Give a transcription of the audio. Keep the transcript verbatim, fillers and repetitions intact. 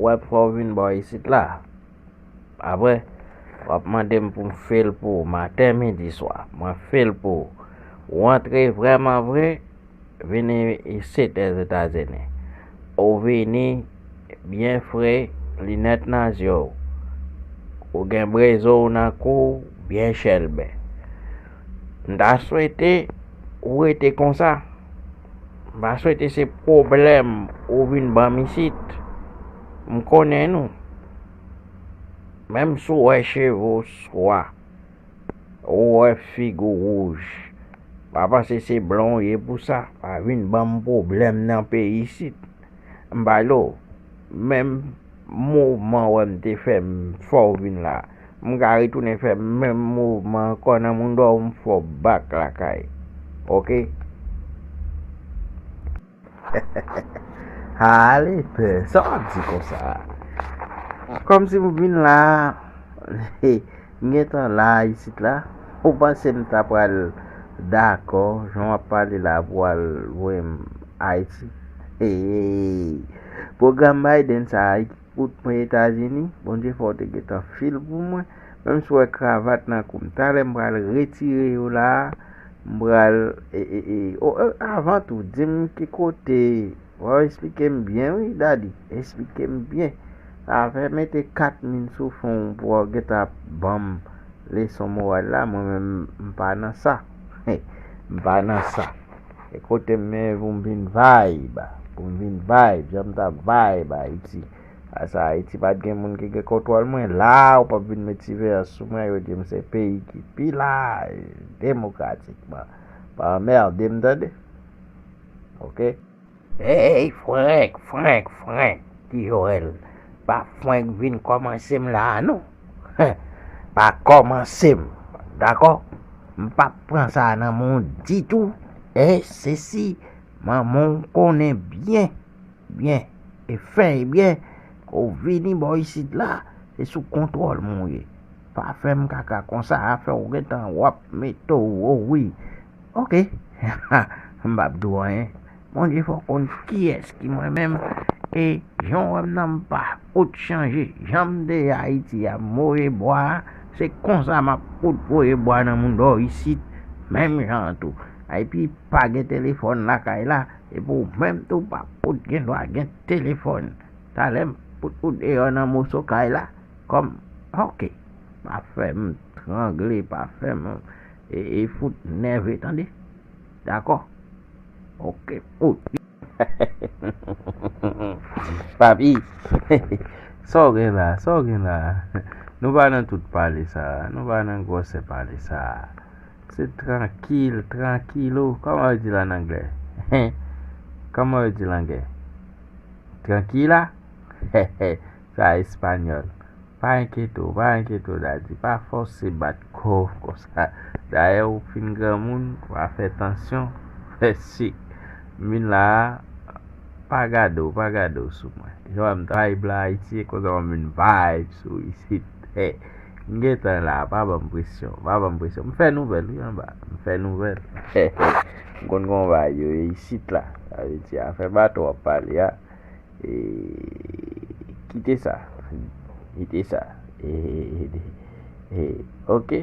Pap fè w vin bò isit la. Apre, w ap mande m pou m fè l pou ou maten, midi, swa. Mwen fè l pou ou. Ou antre vrèman vre, vini isit Lèzetazini. Ou vini byen fre, linèt nan zye w. Ou gen brezo w nan kou w, byen chèlbè. M ta swete ou rete konsa. M pa swete se pwoblèm ou vin ban m isit. M konnen nou. Menm si w wè cheve w swa, ou wè figi w wouj, pa panse se blan w ye pou sa. Pa vin ban m pwoblèm nan peyi isit. M pale w, menm mouvman w wè m te fè m fè w vin la, m ka retounen fè menm mouvman ankò nan moun dòw, m fè w bak lakay. Oke? Ale pè, sa w ap di konsa? Kòmsi m vin la, m gentan la isit la. Ou panse m ta pral dakò, jan w ap pale la, pou w al voye m Ayiti? Hey, pwogram Biden sa a, ki pote mwen Etazini, Bondye fè w te gentan fè l pou mwen. Menm si w wè kravat nan kou m, talè m pral retire yo la a, m pral, e, e, e, o, e, avan tou, di m ki kote, w a eksplike m byen wi, Daddy, eksplike m byen. Afè mete kat min sou fon w pou w gentan ap ban m leson moral la, mwen menm m pa nan sa. M pa nan sa. E kote m menm pou m vin vibe, pou m vin vibe, jan m t ap vibe Ayiti. Asa Ayiti pa t gen moun ki gen kontwòl mwen. La, ou p ap vin met siveyans sou mwen, yo di m se peyi ki pi laj demokratikman. Pa anmède m, tande. Oke? Hey, Frank, Frank, Frank, di Joel, pa Frank vin kòmanse m la a non. Pa kòmanse m, dakò? M p ap pran sa nan men w ditou. E sesi, manman w konnen byen, byen, e fè e byen, ke w vini bò isit la, se sou kontwòl mwen w ye. Pa fè m kaka konsa, afè w gentan w ap mete w, o wi. Oke. M p ap di w anyen. Bondye fè w konn kiyès ki mwen menm. E jan w wè m nan, m pa fout chanje. Jan m te ye Ayiti a, m voye bwa a, se konsa m ap fout voye bwa nan moun dòw isit, menm jan an tou. Epi pa gen telefòn lakay la, epi w menm tou pa fout gen dwa gen telefòn. Talè m fout ou deyò nan moso kay la, kòm, oke, pa fè m trangle, pa fè m, e, e fout nève, tande? Dakò? Oke, fout. Papi, sa w gen la, sa w gen la? Nou pa nan tout pale sa, nou pa nan gwosè pale sa. Se trankil, trankilo, kòman yo di l an anglè? Kòman yo di l anglè? Trankila? Sa espanyòl. Pa enkyete w, pa enkyete w, Daddy. Pa fòse bat kò w konsa. Dayè, ou fin granmoun, w a fè tansyon, fè sik. M vin la a, pa gade w, pa gade w sou mwen. Jan w wè m vibe la Ayiti, e konsa w vin vibe sou isit. M gentan la, pa ban m presyon, pa ban m presyon. M fè nouvèl, wi, anba. M fè nouvèl. M konn gen yon bagay yo ye isit la. Sa vle di, afè bato w ap pale a, e, kite sa. Kite sa. E, e, e, e, ok.